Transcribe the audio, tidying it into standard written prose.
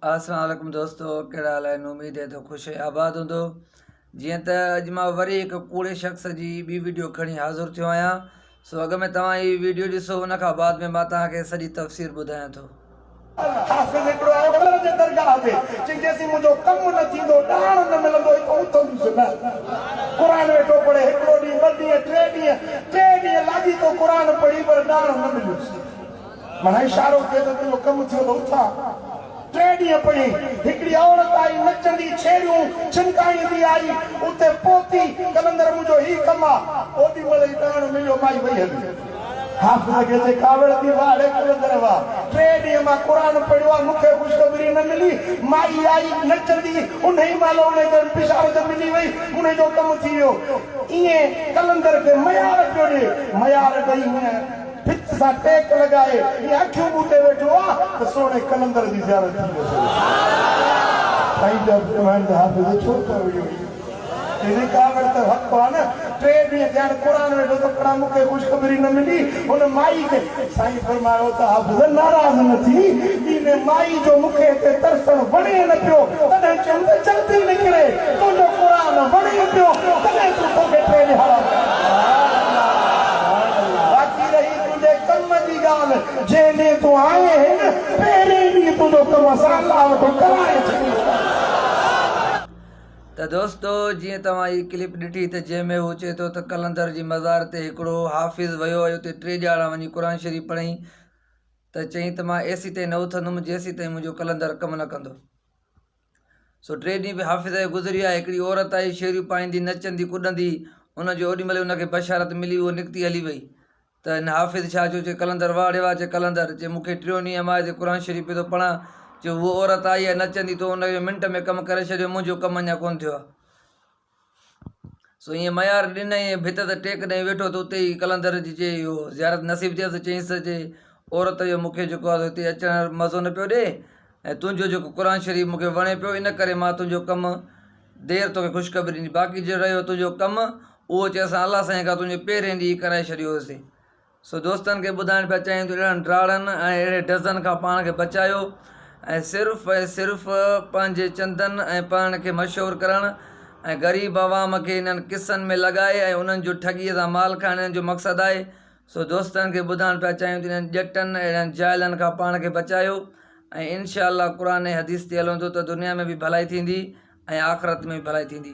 السلام عليڪم دوستو ڪهڙا حال آهن اميد آهي ته خوش ۽ آباد هوندو جيئن ته اڄ مان وري هڪ ڪوڙي شخص جي ٻي ويڊيو کڻي حاضر ٿيو آهيان سو اڳ ۾ توهان هي ويڊيو ڏسو ان کان بعد ۾ مان توهان کي سڄي تفصيل ٻڌايان ٿو. حافظ هڪڙو آيو قلندر جي درگاهه تي، چيائين جيسين منهنجو ڪم نه ٿيندو، ڏاڻ نه ملندو، هتان اٿندس نه. قرآن ويٺو پڙهي، هڪڙو ڏينهن، ٻه ڏينهن، ٽي ڏينهن، ٽي ڏينهن لاڳيتو قرآن پڙهي پر ڏاڻ نه مليس. معنيٰ اشارو ٿئي ته تنهنجو ڪم ٿيو ته اٿان. ٽي ڏينهن پڙهي، هڪڙي عورت آئي، نچندي، ڇيريون ڇنڪائيندي آئي، اتي پهتي، قلندر منهنجو هي ڪم آ. اوڏي مهل ئي ڏاڻ مليو، مائي وئي هلي. حافظ کي چي ڪاوڙ ٿي، واهه ڙي قلندر واهه! ٽي ڏينهن مان قرآن پڙهيو آ، مون کي خوشخبري نه ملي. مائي آئي، نچندي، انهي مهل انهي کي بشارت ملي وئي، انهي جو ڪم ٿي ويو. ائين قلندر کي ميار پيو ڏي. ميار ڏئي هينئن ڀت سان ٽيڪ لڳائي، ائين اکيون ٻوٽي ويٺو آ ته سهڻي قلندر جي زيارت ٿي ويس. سائين پيا فرمائن ته حافظ ڇو ڪاوڙيو آهين؟ چيائين ڪاوڙ ته حق آ نه، ٽي ڏينهن ٿيا آهن قرآن ويٺو ٿو پڙهان مون کي خوشخبري نه ملي، هن مائي کي. سائين فرمايو ته حافظ ناراض نه ٿي، ان مائي جو مون کي هتي ترسڻ وڻي نه پيو، تڏهن چيم ته جلدي نڪري، تنهنجو قرآن وڻي پيو، تڏهن تون توکي ٽي ڏهاڙا باقي رهي تنهنجي ڪم جي ڳالهه، جنهن ڏينهن تون آئين هين، پهرين ڏينهن تنهنجو ڪم اسان الله وٽان ڪرائي ڇڏينداسين. ته دوستو جيئن توهان هي ڪلپ ڏٺي ته جنهن ۾ هو چئي ٿو ته قلندر جي مزار تي هڪڙو حافظ ويو ۽ اتي ٽي ڏهاڙا وڃي قرآن شريف پڙهيائين ته چيائين ته مان ايسيتائين نه اٿندم جيسيتائين منهنجو قلندر ڪم نه ڪندو. سو ٽي ڏينهن به حافظ جو گذري ويا هڪڙي عورت آئي شيريون پائيندي نچندي ڪڏندي ان جو اوڏي مهل ان کي بشارت ملي هوء نڪتي هلي وئي ته هن حافظ ڇا چيو، چي قلندر واهه ڙي واهه، چي قلندر، چي مون کي ٽيون ڏينهن مان هتي قرآن شريف پيو ٿو پڙهان، چي هوء عورت آئي آهي نچندي تو ان جو منٽ ۾ ڪم ڪري ڇڏيو، منهنجو ڪم اڃا ڪونه ٿيو آهي. سو ائين ميار ڏنائين ۽ ڀت تي ٽيڪ ڏئي ويٺو ته اتي ئي قلندر جي چي اهو زيارت نصيب ٿيس ته چيائينس ته چي عورت جو مون کي جيڪو آهي سو هتي اچڻ مزو نه پيو ڏئي ۽ تنهنجو جيڪو قرآن شريف مون کي وڻي پيو ان ڪري مان تنهنجو ڪم دير توکي خوشخبري ڏني باقي جو رهيو تنهنجو ڪم اهو چي اسان الله سائين کان تنهنجي پهرين ڏينهن ئي ڪرائي ڇڏيو هوسين. سو دوستن کي ٻڌائڻ پيا چاهيون ته اهڙن ڊاڙن ۽ اهڙي ڊزن کان پاڻ کي بچايو ۽ صرف ۽ صرف پنهنجي چندن ۽ پاڻ کي مشهور ڪرڻ ۽ غريب عوام کي انهن قصن ۾ لڳائي ۽ انهن جو ٺڳيء سان مال کائڻ انهن جو مقصد آهي سو دوستن کي ٻڌائڻ پيا چاهيون ته انهن ڄٽن ۽ اهڙن جاهلن کان پاڻ کي بچايو ۽ انشاء الله قرآن ۽ حديث تي هلندو ته دنيا ۾ به ڀلائي ٿيندي ۽ آخرت ۾ به ڀلائي ٿيندي.